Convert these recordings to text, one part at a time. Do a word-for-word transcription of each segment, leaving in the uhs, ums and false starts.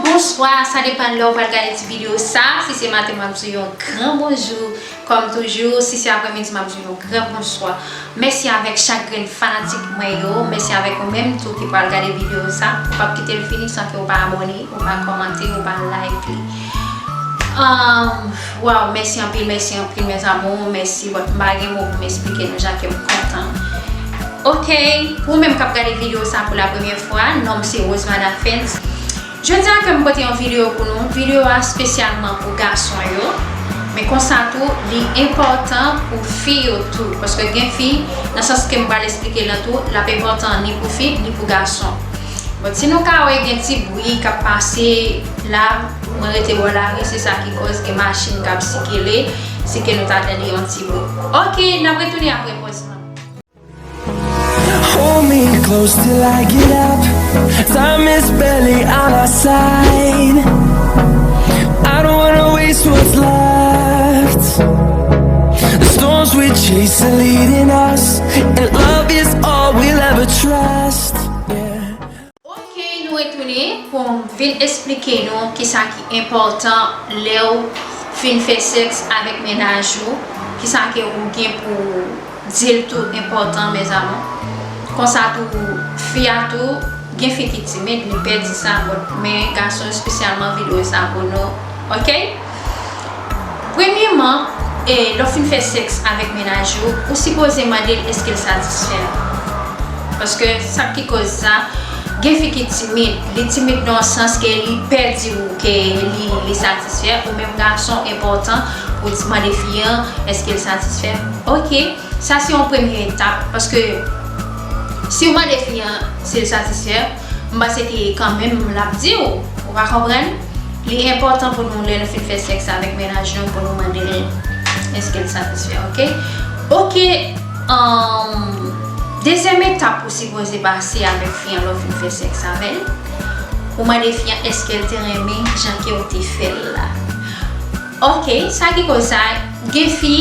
Bonswa, sa depann lè w pral gade ti videyo sa. Si se maten, m ap di w yon gran bonjou. Kòm toujou, si se aprèmidi, m ap di w yon gran bonswa. Mèsi avèk chak grenn fanatik mwen yo. Mèsi avèk ou menm tou ki pral gade videyo sa. Ou p ap kite l fini san ke w pa abòne, ou pa kòmante, ou pa like li. Um, waw, mèsi anpil, mèsi anpil, mes amours, mèsi. Bon, m pa gen mo pou m esplike nou jan ke m kontan. Ok, pou ou menm k ap gade videyo sa pou la premyè fwa, non m se Rosemada Fens. Jodi a ke m pote yon videyo pou nou, videyo a espesyalman pou gason yo, men konsa tou, li enpòtan pou fi yo tou, paske gen fi, nan sans ke m pral esplike l lan tou, l ap enpòtan ni pou fi, ni pou gason. Bon, si nou ka wè gen ti bri k ap pase la, mwen rete bò lari, se sa ki kòz gen machin k ap sikile, si ke nou ta tande yon ti bri. Ok, n ap retounen apre pòz lan. Hold me close till I get up. Time is barely on our side. I don't wanna waste what's left. The storms we chase are leading us, and love is all we'll ever trust. Yeah. Ok, nou retounen pou m vin esplike nou kisa ki enpòtan lè w fin fè sèks avèk mennaj ou, kisa ke ou gen pou di l tou enpòtan, mes amours. Konsa tou, fi a tou, gen fi ki timid, li pè di sa, but, men gason espesyalman videyo sa pou nou, ok? Premyeman, e, lè w fin fè sèks avèk mennaj ou, ou sipoze mande l èske l satisfè. Paske sa ki kòz sa, gen fi ki timid, li timid nan sans ke li pè di w ke li, li satisfè, ou menm gason enpòtan pou w mande fi an èske l satisfè. Ok, sa se yon premye etap, paske si w mande fi an si l satisfè, m panse ke kanmenm l ap di w, ou pa konprann? Li enpòtan pou nou, lè nou fin fè sèks avèk mennaj nou, pou nou mande l èske l satisfè, ok? Ok, um, dezyèm etap ou sipoze pase avèk fi an lè w fin fè sèks avè l, ou mande fi an èske l te renmen jan ke w te fè l la. Ok, sa ki koz sa, gen fi,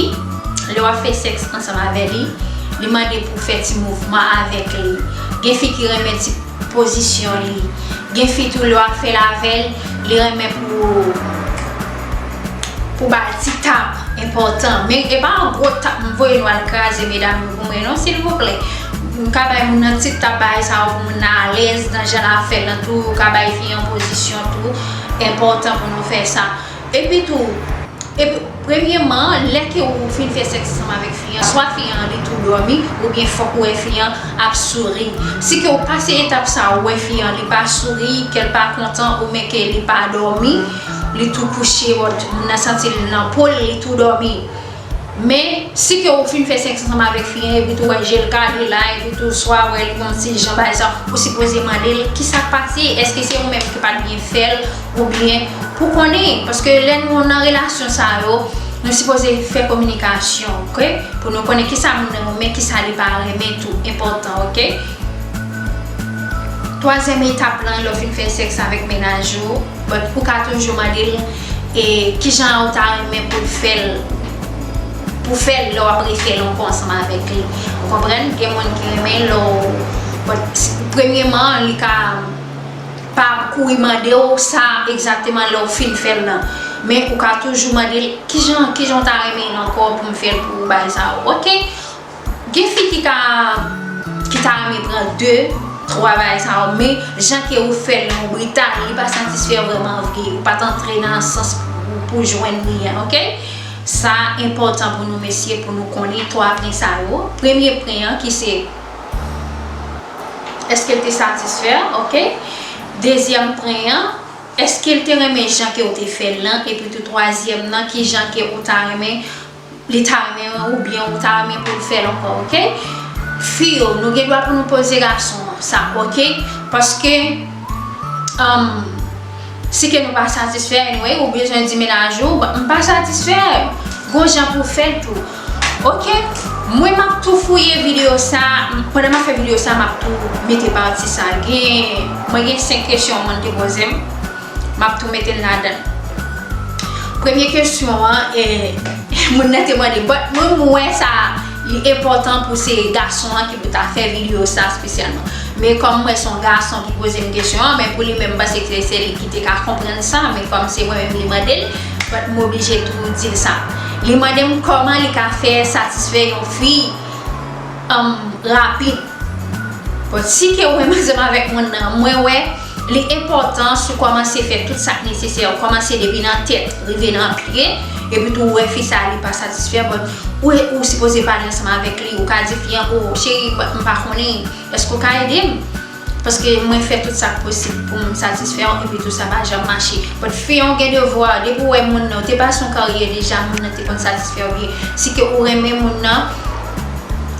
lè w ap fè sèks ansanm avè li, li mande pou w fè ti mouvman avèk li. Gen fi ki renmen ti pozisyon li. Gen fi tou lè w ap fè l avè l, li renmen pou, pou ba l ti tap enpòtan. Men e pa yon gwo tap m voye nou al kraze medam yo pou mwen non, silvouplè. Nou ka bay moun nan ti tap bagay sa yo pou moun nan alèz nan jan l ap fè l lan tou, ou ka bay fi an pozisyon tou. Enpòtan pou nou fè sa. Epi tou, epi, premyeman, lè ke ou fin fè sèks ansanm avèk fi an, swa fi an li tou dòmi, oubyen fòk ou wè fi an ap souri. Si ke ou pase etap sa, ou wè fi an li pa souri, ke l pa kontan, oubyen ke li pa dòmi, li tou kouche, bon, moun nan santi l nan po l, li tou dòmi. Men, si ke ou fin fè sèks ansanm avèk fi an, epi tou wè je l kale la, epi tou swa wè l gon ti jan bagay sa, ou sipoze mande l, kisa k pase? Èske se ou menm ki pa t byen fè l? Oubyen, pou konnen, paske lè nou nan relasyon sa yo, nou sipoze fè kominikasyon, ok? Pou nou konnen kisa moun nan renmen, kisa li pa renmen tou, enpòtan, ok? Twazyèm etap lan, lè w fin fè sèks avèk mennaj ou, but ou ka toujou mande l, e, kijan ou ta renmen pou l fè l, pou fè l lè w ap refè l ankò ansanm avèk li. Ou konprann? Gen moun ki renmen lè w, but, premyeman, li ka pa ap kouri mande w sa egzakteman lè w fin fè l lan. Men ou ka toujou mande l kijan, kijan w ta renmen l ankò pou m fè l pou ou, bagay sa yo. Ok? Gen fi ki ka, ki ta renmen pran de, twa bagay sa yo, men jan ke ou fè l lan brital, li pa satisfè w vrèman vre, ou pa t antre nan sans pou, pou jwenn li an, ok? Sa enpòtan pou nou mesye, pou nou konnen twa pwen sa yo. Premye pwen an ki se, èske l te satisfè, ok? Dezyèm pwen an, èske l te renmen jan ke w te fè l lan? Epi tou twazyèm nan, ki jan ke ou ta renmen, li ta renmen oubyen ou ta renmen pou l fè l ankò, ok? Fi yo, nou gen dwa pou nou poze gason an sa, ok? Paske, um, si ke nou pa satisfè, anyway, ou bezwen di mennaj ou, "M pa satisfè." Gon jan pou w fè l tou. Ok? Mwen, m ap tou fouye videyo sa. Pandan m ap fè videyo sa, m ap tou mete pati sa. Gen, mwen gen senk kesyon moun te poze m. M ap tou mete l ladan l. Premye kesyon an, e, moun nan te mande, but mwen, m wè sa, li enpòtan pou se gason an ki pou ta fè videyo sa espesyalman. Men kòm m wè se yon gason ki poze m kesyon an, men pou li menm, m panse ke se li ki te ka konprann sa, men kòm se mwen menm li mande l, but m oblije tou di l sa. Li mande m kòman li ka fè satisfè yon fi, um, rapid. But si ke ou renmen ansanm avèk moun nan, mwen wè li enpòtan si w kòmanse fè tout sa k nesesè, ou kòmanse depi nan tèt, rive nan pye, epi tou ou wè fi sa li pa satisfè, but ou, ou sipoze pale ansanm avèk li, ou ka di fi an, "O, cheri, m pa konnen, èske w ka ede m? Paske mwen fè tout sa k posib pou m satisfè w, epi tou sa pa janm mache." But fi an, ou gen devwa, depi w wè moun nan, ou te pase yon karyè deja, moun nan te konn satisfè w byen. Si ke ou renmen moun nan,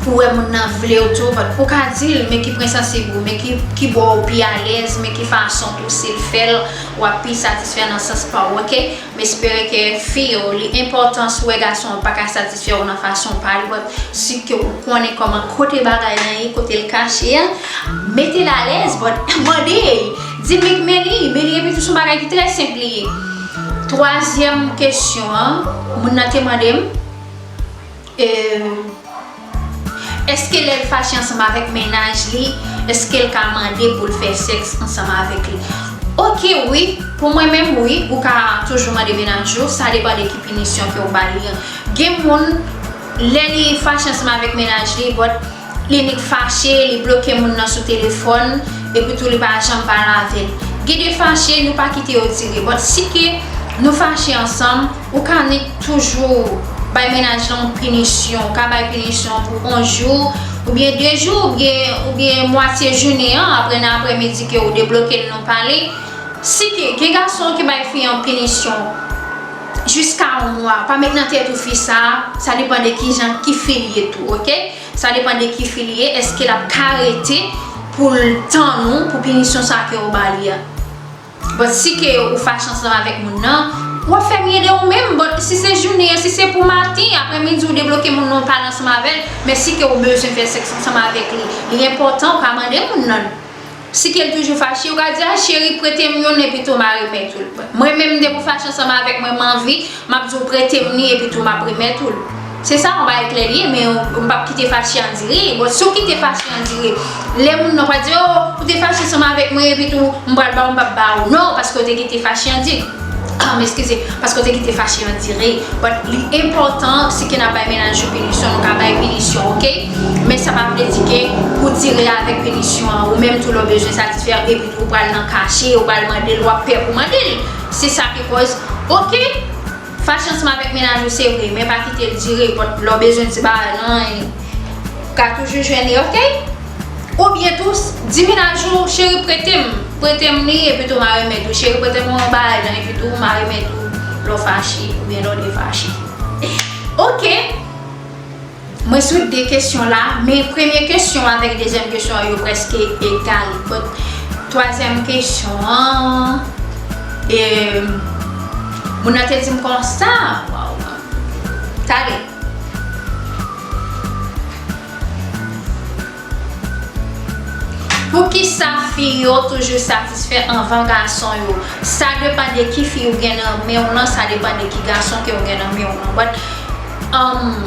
ou wè moun nan vle w tou, but ou ka di l, men ki pwen sansib ou, men ki, ki bò ou pi alèz, men ki fason tou, si l fè l, w ap pi satisfè nan sans pa w, oke? M espere ke fi yo, li enpòtan si w wè gason an pa ka satisfè w nan fason pa li, but si ke ou konnen kòman kote bagay lan ye, kote l kache a, mete l alèz, but mande, di l men, men li, men li, epi tou se yon bagay ki trè senp li ye. Twazyèm kesyon an, moun nan te mande m, e, èske lè l fache ansanm avèk mennaj li, èske l ka mande pou l fè sèks ansanm avèk li? Oke, wi. Pou mwen menm, wi. Ou ka toujou mande mennaj ou. Sa depann de ki pinisyon ke w ba li an. Gen moun, lè li fache ansanm avèk mennaj li, but li nik fache, li bloke moun nan sou telefòn, epi tou li pa janm pale avè l. Gen de fache, nou pa kite yo dire. But si ke nou fache ansanm, ou ka nik toujou bay mennaj lan yon pinisyon, ou ka bay pinisyon pou yon jou, oubyen de jou, oubyen, oubyen mwatye jounen an, apre nan aprèmidi ke ou debloke l, nou pale. Si ke, gen gason ki bay fi an pinisyon jiska yon mwa, pa met nan tèt ou fi sa, sa depann de kijan, ki fi l ye tou, oke? Sa depann de ki fi l ye, èske l ap ka rete pou l tann ou, pou pinisyon sa ke ou ba li a. But si ke ou fache ansanm avèk moun nan, w ap fè mye de ou menm. But si se jounen an, si se pou maten, aprèmidi ou debloke moun nan, ou pale ansanm avè l, men si ke ou bezwen fè sèks ansanm avèk li, li enpòtan ou ka mande moun nan. Si ke l toujou fache, ou ka di, "A, cheri, prete m youn, epi tou m a remèt ou l." Mwen menm, depi w fache ansanm avèk mwen, m anvi, m ap di w prete m li epi tou m ap remèt ou l. Se sa, yon bagay klè li ye, men m p ap kite fache andire. Bon, si w kite fache andire, lè moun nan pral di, "O, ou te fache ansanm avèk mwen epi tou m pral ba w, m p ap ba w." Non, paske w te kite fache andire. Ah, m eskize, paske w te kite fache andire. But li enpòtan, si ke n ap bay mennaj nou pinisyon, nou ka bay pinisyon, oke? Men sa pa vle di ke pou dire avèk pinisyon an, ou menm tou lè w bezwen satisfè, epi tou ou pral nan kache, ou pral mande l, w ap pè pou mande l. Se sa ki kòz, oke? Fache ansanm avèk mennaj ou, se vre, men pa kite l dire, but lè w bezwen ti bagay lan, ou ka toujou jwenn li, oke? Oubyen tou, di mennaj ou, "Cheri, prete m, prete m li, epi tou m a remèt ou. Cheri, prete m yon bagay lan, epi tou m a remèt ou lè w fache, oubyen lè w defache." Oke. Mwen sou de kesyon la, men premye kesyon avèk dezyèm kesyon an, yo prèske egal. But twazyèm kesyon an, e, moun nan te di m konsa, waw, tande. Poukisa fi yo toujou satisfè anvan gason yo? Sa depann de ki fi ou gen nan men w lan, sa depann de ki gason ke ou gen nan men w lan. But, um,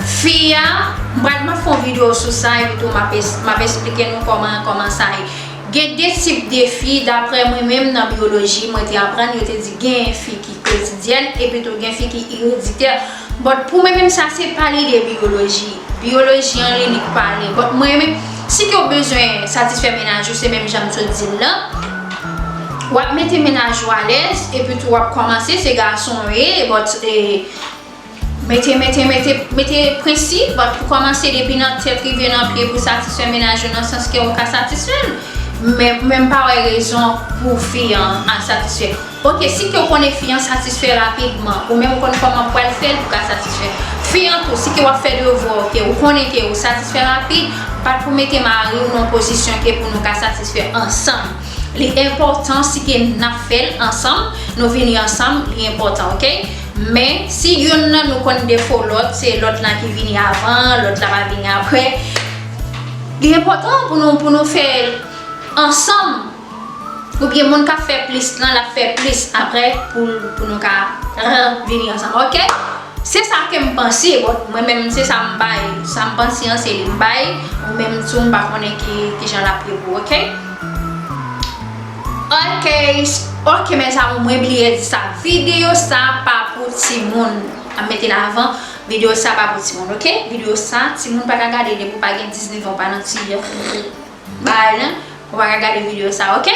fi a, m pral, m ap fè yon videyo sou sa, epi tou m ap es-, m ap esplike nou kòman, kòman sa ye. Gen de tip de fi, daprè mwen menm nan biyoloji, mwen te aprann, yo te di gen fi ki kotidyèn, epi tou gen fi ki ereditè. But pou mwen menm, sa se pa lide biyoloji. Biyoloji an li, li k pale. But mwen menm, si ke w bezwen satisfè mennaj ou, se menm jan m sot di l lan, w ap mete mennaj ou alèz, epi tou w ap kòmanse, se gason w ye, but, e, mete, mete, mete, mete prensip, but pou kòmanse depi nan tèt rive nan pye pou satisfè mennaj ou nan sans ke ou ka satisfè l. Men, men m pa wè rezon pou fi an al satisfè. Oke, si ke w konnen fi an satisfè rapidman, ou menm ou konn kòman pou al fè l pou ka satisfè fi an tou. Si ke w ap fè devwa w, ke ou konnen ke ou satisfè rapid, pa t pou mete mari w nan yon pozisyon ke pou nou ka satisfè ansanm. Li enpòtan si ke n ap fè l ansanm, nou vini ansanm, li enpòtan, oke? Men, si youn nan nou konn defo lòt, se lòt lan ki vini avan, lòt la pa vini apre, li enpòtan pou nou, pou nou fè l ansanm. Oubyen moun k ap fè plis lan, l ap fè plis apre pou, pou nou ka, uh, vini ansanm, oke? Se sa ke m panse, but mwen menm se sa m bay, sa m panse an se li m bay, ou menm tou m pa konnen ki, ki jan l ap ye pou, ok? Ok, ok, mes amours, mwen bliye di sa, videyo sa pa pou timoun. Ap mete l avan, videyo sa pa pou timoun, ok? Videyo sa, timoun pa ka gade depi w pa gen diznèf an, w pa nan ti bagay la, ou pa ka gade videyo sa, ok?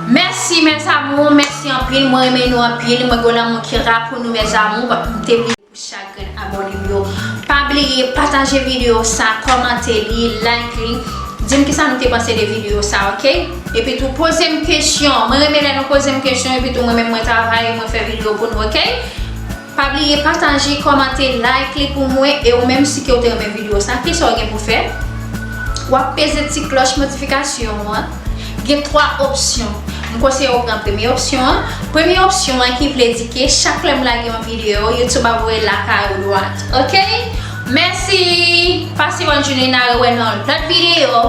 Mèsi, mes amours, mèsi anpil, mwen renmen nou anpil, mwen gen lanmou ki ra pou nou, mes amours, m te bliye pou chak grenn abòne m yo. Pa bliye pataje videyo sa, kòmante li, like li, di m kisa nou te panse de videyo sa, ok? Epi tou, poze m kesyon, mwen renmen lè nou poze m kesyon, epi tou mwen menm mwen travay, mwen fè videyo pou nou, ok? Pa bliye pataje, kòmante, like li pou mwen, e ou menm si ke w te renmen videyo sa, kisa w gen pou fè? W ap peze ti klòch notifikasyon an. Gen twa opsyon. M konseye w pran premye opsyon an. Premye opsyon an ki vle di ke chak lè m lage yon videyo, YouTube ap voye l lakay ou dwat. Ok? Mèsi! Pase bòn jounen, n a rewè nan lòt videyo.